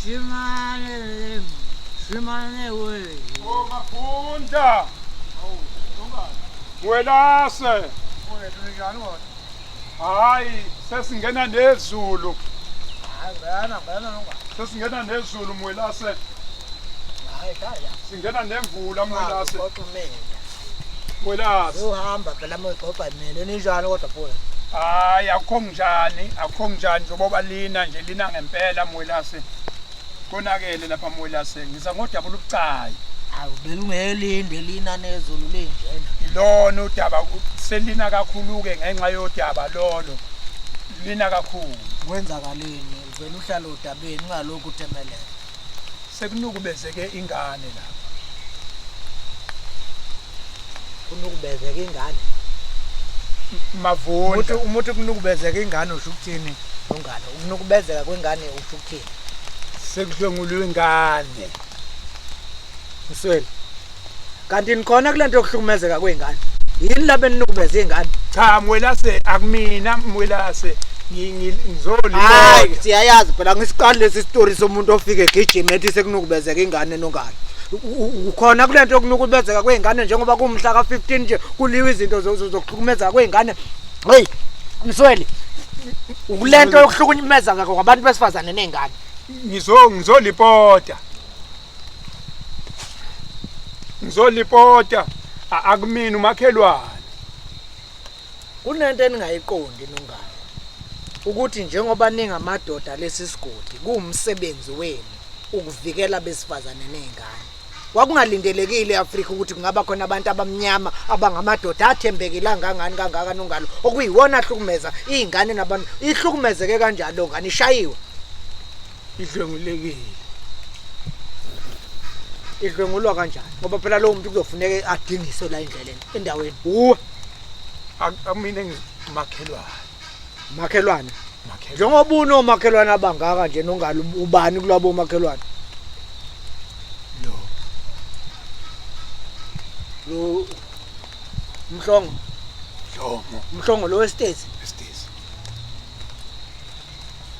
Shimane, shimane we. Oh Mafunda. Welase. Hayi sesingena nezulu. Hayi ngena ngena nonga. Sesingena nezulu Mwelase. Hayi hlala. Singena nemvula Mwelase. Qoqumela. Mwelase. Uhamba phela moyiqoqa imele ninjani kodwa pho. Hayi akukho njani, akukho njani njengoba lina nje lina ngempela Mwelase. Konakele lapha Mwelase. Ngiza ngodaba olubucayi. Awu belungelinde lina nezulu linjena. Ilona udaba selina kakhulu-ke ngenxa yodaba lolo. Lina kakhulu. Kwenzakaleni? Uvela uhlala odabeni ungalokhu uthemelele. Sekunukubezeke ingane lapha. Kunukubezeka ingane. Mavunda. Umuntu kunukubezeka ingane usho ukuthini? Ungane ukunukubezeka kwengane usho ukuthini? Sekudlwengulwe ingane. Msweli. Kanti nikhona kule nto yokuhlukumezeka kwengane? Yini laba eninukubeza ingane? Cha Mwelase akumina Mwelase ngizolibona. Hayi siyayazi phela ngisiqali lesi story somuntu ofike egijima ethi sekunukubezeka ingane nongane. Ukhona kule nto yokunukubezeka kwey'ngane njengoba kuwumhla ka-15 nje kuliwe izinto zokuhlukumezeka kwey'ngane. Hey Msweli, ukule nto yokuhlukumezeka kwabantu besifazane ney'ngane. Ngizolipota. Ngizolipota akumina umakhelwane. Kunento eningayiqondi nongane. Ukuthi njengoba ningamadoda lesi sigodi kuwumsebenzi wenu ukuvikela besifazane nezingane. Kwakungalindelekile eAfrika ukuthi kungaba khona abantu abamnyama abangamadoda athembekile angangani kangaka nongalo okuyiwona ahlukumeza izingane nabantu. Ihlukumezeke kanjani lo ngane ishayiwe? Idlwengulekile. Idlwengulwa kanjani? Ngoba phela lowo muntu kuzofuneka adingiswe la endleleni endaweni. Uwe Akumina ngimakhelwane. Makhelwane. Makhelwane. Njengoba unomakhelwane abangaka nje nongalo ubani kulabo makhelwane? Lo. Lo Mhlongo. Mhlongo. Mhlongo lo wesitezi. Wesitezi.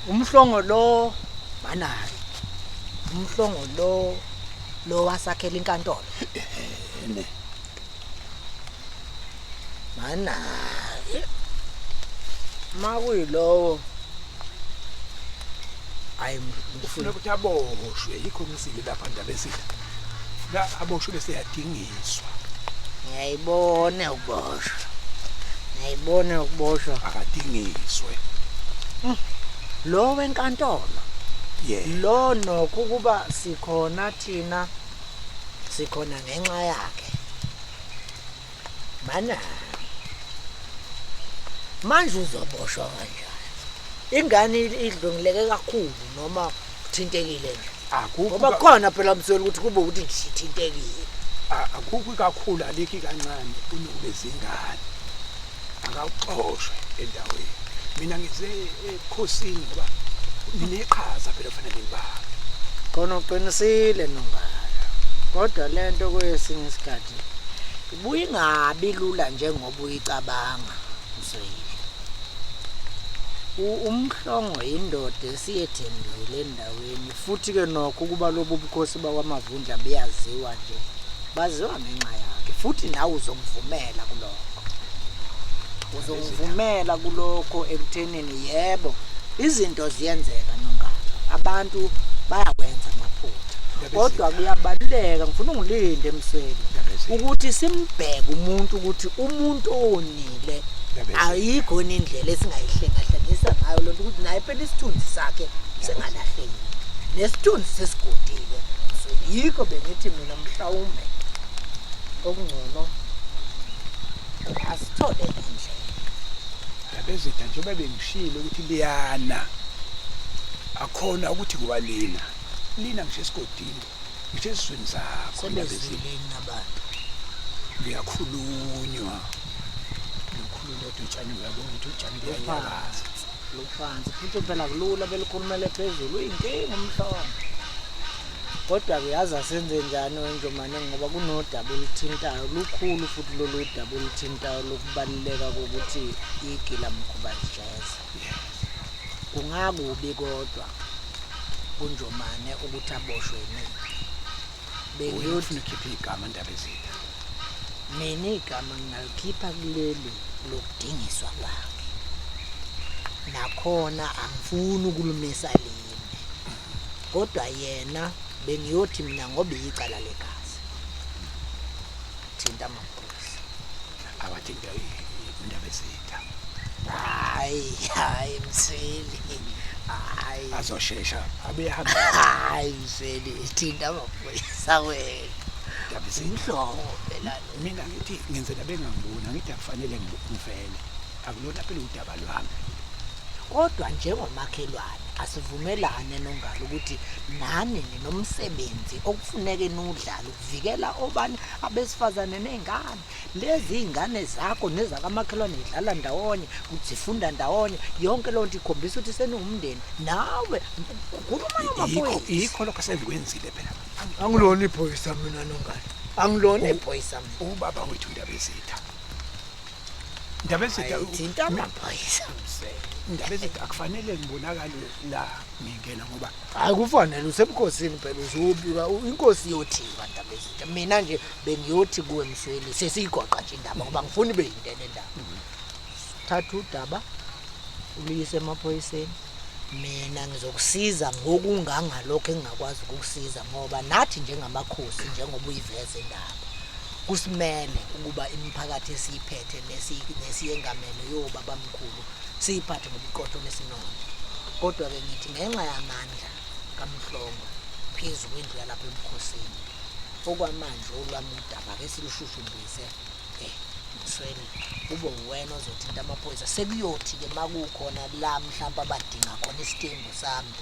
Umhlongo lo banayo. Umhlongo lo wasakhela inkantolo. Ene. Mana. Makuyilowo. Hayi ngifuna ukuthi aboshwe yikho ngisile lapha ndaba esitha. La aboshwe bese yadingiswa. Ngiyayibona ukuboshwa. Ngiyayibona ukuboshwa. Akadingiswe. Lo wenkantolo. Yeah. Lo nokho ukuba sikhona thina sikhona ngenxa yakhe. Mana. Manje uzoboshwa kanjani? Ingane idlwenguleke kakhulu noma uthintekile nje. Akukho Ngoba khona phela Msweli ukuthi kube ukuthi nje ithintekile. Akukho kakhulu alikho kancane unukubeza ingane. Akawuxoshwe endaweni. Mina ngize ebukhosini ngoba nineqhaza phela kufanele nibambe. Khona uqinisile nongalo. Kodwa lento kwesinye isikhathi ibuye ingabi lula njengoba uyicabanga Msweli. Umhlongo indoda esiyethembile endaweni futhi ke nokho ukuba lobu bukhosi bakwaMavundla buyaziwa nje. Baziwa ngenxa yakhe futhi nawe uzongivumela kulokho. Uzongivumela kulokho ekuthenini yebo izinto ziyenzeka nongalo. Abantu bayawenza amaphutha. Kodwa kuyabaluleka ngifuna ungilinde Msweli ukuthi simbheke umuntu ukuthi umuntu owonile ayikho indlela esingayihlengahlengisa ngayo lonto ukuthi naye phela isithunzi sakhe singalahleki. Nesithunzi sesigodile. Msweli yikho bengithi mina mhlawumbe okungcono asithole indlela. Ndabezitha njengoba bengishilo ukuthi liyana akhona ukuthi kuwalina lina ngisho esigodini ngisho esizweni sakho Sebezwile nabantu. Liyakhulunywa. Lukhulunywa utshani uyabona ukuthi utshani luyanyakaza. Luphansi futhi phela kulula belikhulumele phezulu uyinkinga umhlongo. Kodwa kuyazi asenze njani wenjomane ngoba kunodaba oluthintayo lukhulu futhi lolu daba oluthintayo lokubaluleka kokuthi igila mkhuba lijeze. Kungakubi kodwa kuNjomane ukuthi aboshwe yimina. Bengiyothi Ufuna ukhiphe igama, Ndabezitha. Mina igama ngingalikhipha kuleli lokudingiswa kwakhe. Nakhona angifuni ukulumisa lime, kodwa yena bengiyothi mina ngoba icala legazi, thinta amaphoyisa. Awathinta iNdabezitha. Hayi, hayi Msweli, hayi. Azoshesha abuye ahambe. Hayi Msweli, thinta amaphoyisa wena. Ndabezitha. Umhlobo phela lo. Mina ngithi ngenzela bengangiboni, angithi akufanele ngivele. Akulona phela udaba lwami. Kodwa njengomakhelwane asivumelane nongalo ukuthi nani ninomsebenzi okufuneke niwudlale ukuvikela obani abesifazane ney'ngane. Lezi iy'ngane zakho nezakamakhelwane zidlala ndawonye, zifunda ndawonye, yonke loo nto ikhombisa ukuthi seniwumndeni. Nawe khuluma namaphoyisa. Yikho lokho sengikwenzile phela. Angilona iphoyisa mina nongalo, angilona iphoyisa mina. Ubaba wethu Ndabezitha. Ndabezitha, Thinta amaphoyisa Msweli. Ndabezitha, akufanele ngibonakale la ngingena ngoba Hayi, kufanele usebukhosini phela, uzobika inkosi yothiwa Ndabezitha. Mina nje bengiyothi kuwe Msweli sesiyigoqa nje indaba ngoba ngifuni ibe yinto enendaba. Thatha udaba uluyise emaphoyiseni, mina ngizokusiza ngokungangalokho engingakwazi ukukusiza, ngoba nathi njengamakhosi, njengoba uyiveza indaba, kusimele ukuba imiphakathi esiyiphethe nesiyengamele yobabamkhulu siyiphathe ngobuqotho nesinono. Kodwa-ke ngithi ngenxa yamandla kaMhlongo phezu kwendlu yalapha ebukhosini, okwamanje olwami udaba ke silushushumbise. Msweli, kube uwena ozothinta amaphoyisa. Sekuyothi-ke uma kukhona la mhlawumpe abadinga khona isitembu sami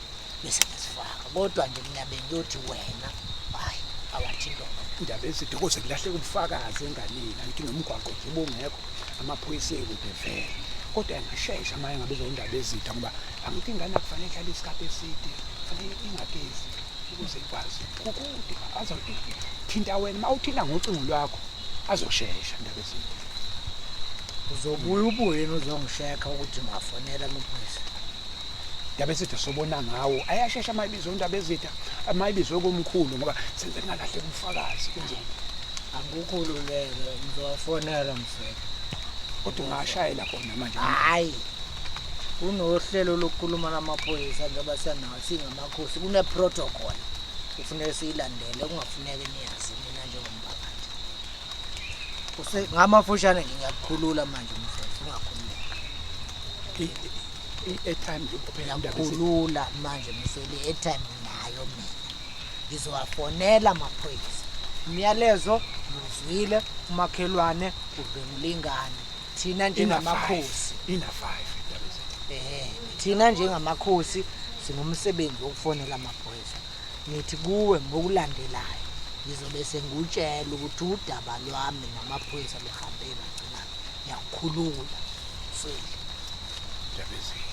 bese ngisifaka, kodwa nje mina bengiyothi wena hhayi, awathintwa. Ndabezitha, kuze kulahleke ubufakazi enganeni, angithi nomgwaqo nje ubungekho, amaphoyisa ekude vele. Kodwa engashesha uma engabizwa uNdabezitha, ngoba angithi ingane akufanele ihlale isikhathi eside, kufanele ingagezi ukuze ikwazi kukude. Thinta wena, uma uthinta ngocingo lwakho azoshesha Ndabezitha. Uzobuya ubuye uzongisheka ukuthi ngiwafonela amaphoyisa. Ndabezitha, sobona ngawo ayashesha uma ebizwe uNdabezitha, uma ebizwe komkhulu, ngoba senze kungalahleki ubufakazi kwenze. Angikukhululeke, ngizowafonela Msweli. Kodwa ungashayela khona manje. Hhayi, kunohlelo lokukhuluma namaphoyisa njengoba siyanawo singamakhosi, kune-protocol kufuneka siyilandele, kungafuneki niyazi nina njengomphakathi. Ngamafushane ngingakukhulula manje Msweli, ungakhululeka. I-airtime nje kuphela Ndabezitha. Ngiyakukhulula manje Msweli, i-airtime nginayo mina. Ngizowafonela amaphoyisa. Umyalezo ngizwile, umakhelwane udlwengula ingane. Thina njengamakhosi. Ina 5 Ndabezitha. Thina njengamakhosi sinomsebenzi wokufonela amaphoyisa. Ngithi kuwe ngokulandelayo ngizobe sengikutshela ukuthi udaba lwami namaphoyisa luhambe kagcina. Ngiyakukhulula Msweli. Ndabezitha.